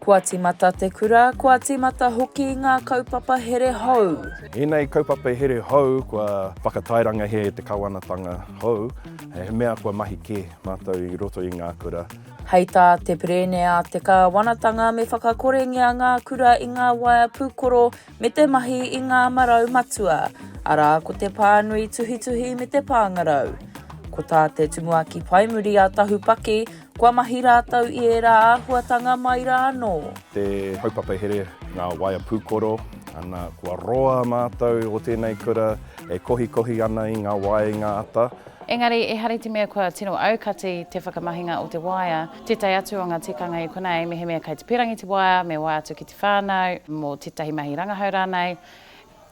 Kua tīmata te kura, kua tīmata hoki ngā kaupapa here hou. Ēnei kaupapa here hou kua whakatairangahia e te kawanatanga hou, he mea kua mahi kē mātou i roto i ngā kura. Hei tā te Perēne a te Kāwanatanga me whakakorengia ngā kura i ngā waea pūkoro me te mahi i ngā marau matua, arā ko te pānui tuhituhi me te pāngarau. Ko tā te Tumuaki Paemuri a Tahu Paki, kua mahi rātou i ērā āhuatanga mai rā anō. Te kaupapa here, ngā waea pūkoro, ana, kua roa mātou o tēnei kura e kohikohi ana i ngā waea i ngā ata. Engari, ehara i te mea kua tino aukati te whakamahinga o te waea. Tētahi atu o ngā tikanga i konei, mehemea kei te pīrangi te waea, me waea atu ki te whānau, mō tētahi mahi rangahau rānei,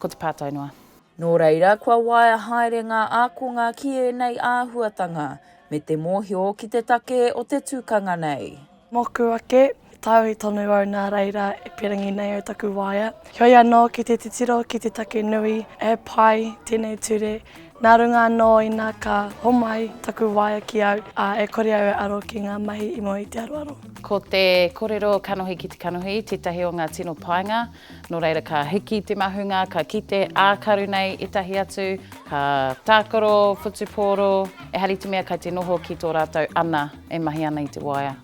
ko te pātai noa. Nō reira, kua waea haere ngā ākonga ki ēnei āhuatanga, me te mōhio ki te take o te tukanga nei. Mōku ake, taiohi tonu au nā reira e pīrangi nei au taku waea. Heoi anō ki te titiro ki te take nui, he pai tēnei ture, nā runga anō ina ka homai taku waea ki au, ā, e kore au e aro ki ngā mahi i mua i te aroaro. Ko te korero kanohi ki te kanohi tētahi o ngā tino painga, nō reira ka hiki te mahunga, ka kite ā-karu nei ētahi atu, ka tākaro whutupōro, ehara i te mea kai te noho ki tō rātou ana e mahi ana i te waea.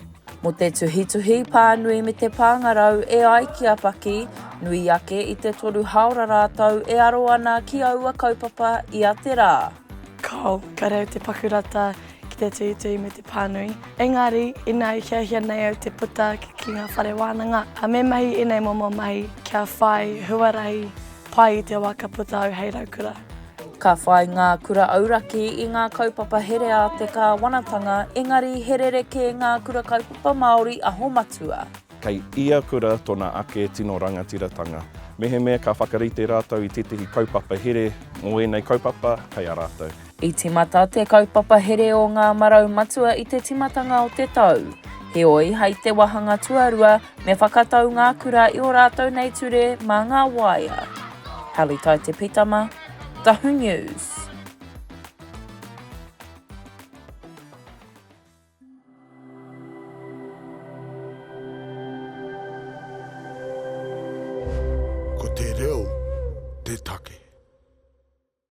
Mō te tuhituhi, pānui me te pāngarau e ai ki a Paki, nui ake i te toru haora rātou e aro ana ki aua kaupapa ia te rā. Kao, kare au te paku rata ki te tuhituhi me te pānui. Engari, ina i hiahia nei au te puta ki ngā whare wānanga, me mahi ēnei momo mahi kia whai huarahi pai i te wā ka puta au hei raukura. Ka whai ngā kura auraki i ngā kaupapa here a te kāwanatanga, engari he rerekē ngā kura kaupapa Māori aho matua. Kei ia kura tona ake tino rangatiratanga. Mehemea ka whakarite rātou i tētehi kaupapa here mō ēnei kaupapa, kei a rātou. I tīmata te kaupapa here o ngā marau matua i te tīmatanga o te tau. Heoi, hei te wāhanga tuarua, me whakatau ngā kura i ō rātou nei ture mā ngā waea. Halitai Te Pitama, Tahu News.